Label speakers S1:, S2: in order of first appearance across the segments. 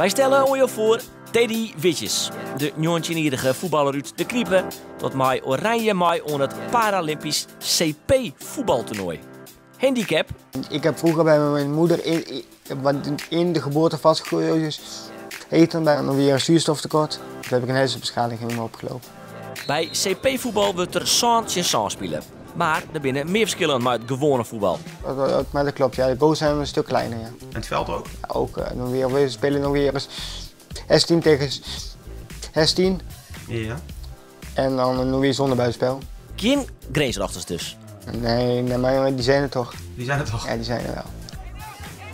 S1: Wy stelle oan jo foar Teddy Witjes, de njoggentjinjierrige fuotballer út De Knipe, dat mei Oranje mei oan it Paralympisch CP-voetbaltoernooi. Handicap.
S2: Ik heb vroeger bij mijn moeder in de geboorte vastgezeten bij een weer een zuurstoftekort. Toen heb ik een hersenbeschadiging opgelopen.
S1: By CP-fuotbal wurdt der sân tsjin sân spile. Mar der binne mear ferskillen mei it gewoane fuotbal.
S2: Maar dat klopt, ja. De goals zijn een stuk kleiner, ja.
S3: En het veld ook?
S2: Ja, ook. Dan weer, we spelen nog weer eens S10 tegen S10. En dan nog weer zonder buitenspel.
S1: Gjin grinsrjochters dus?
S2: Nee, nee, maar die zijn er toch.
S3: Die zijn er toch?
S2: Ja, die zijn er wel.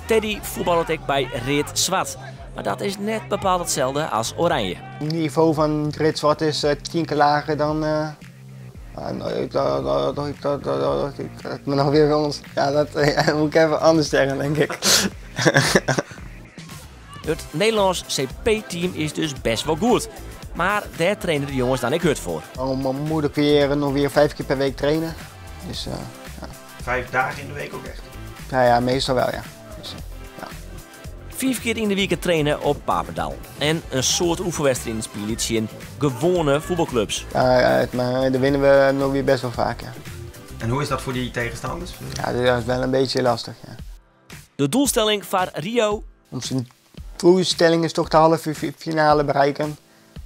S1: Teddy fuotballet ek by Read-Swart. Mar dat is net bepaald itselde as Oranje.
S2: Het niveau van Read-Zwart is 10 keer lager dan... Maar nog weer ons. Ja, dat moet ik even anders zeggen, denk ik.
S1: It Nederlânsk CP-team is dus best wol goed. Mar dêr traine de jonges dan ek hurd foar.
S2: Dan moet ik weer, nog weer 5 keer per week trainen. Dus, ja.
S3: 5 dagen in de week ook echt?
S2: Ja, ja, meestal wel, ja. Dus, ja.
S1: 5 kear yn de wike traine op Papendal. En in soad oefenwedstriden spylje tsjin gewoane fuotbalklups.
S2: Ja, ja, maar daar winnen we nog weer best wel vaak, ja.
S3: En hoe is dat voor die tegenstanders?
S2: Ja, dat is wel een beetje lastig, ja.
S1: De doelstelling foar Rio?
S2: Onze doelstelling is toch de halve finale bereiken.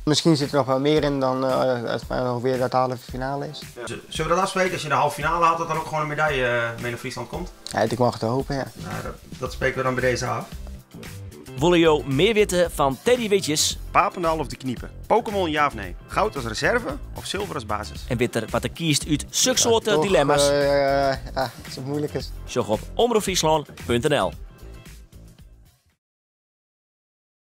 S2: Misschien zit er nog wel meer in dan het nog weer dat de halve finale is.
S3: Zullen we dat afspreken? Als je de halve finale haalt, dat dan ook gewoon een medaille mee naar Friesland komt?
S2: Ja, ik mag het hopen, ja.
S3: Nou, dat spreken we dan bij deze af.
S1: Wolle jo mear witte fan Teddy Witjes?
S3: Papendal of de Kniepen? Pokémon, ja of nee? Goud als reserve of zilver als basis?
S1: En wit er wat er kiest út suksoarte
S2: Ja, toch,
S1: dilemma's?
S2: ja, dat is moeilijk is.
S1: Sjoch op omropfryslan punt N L.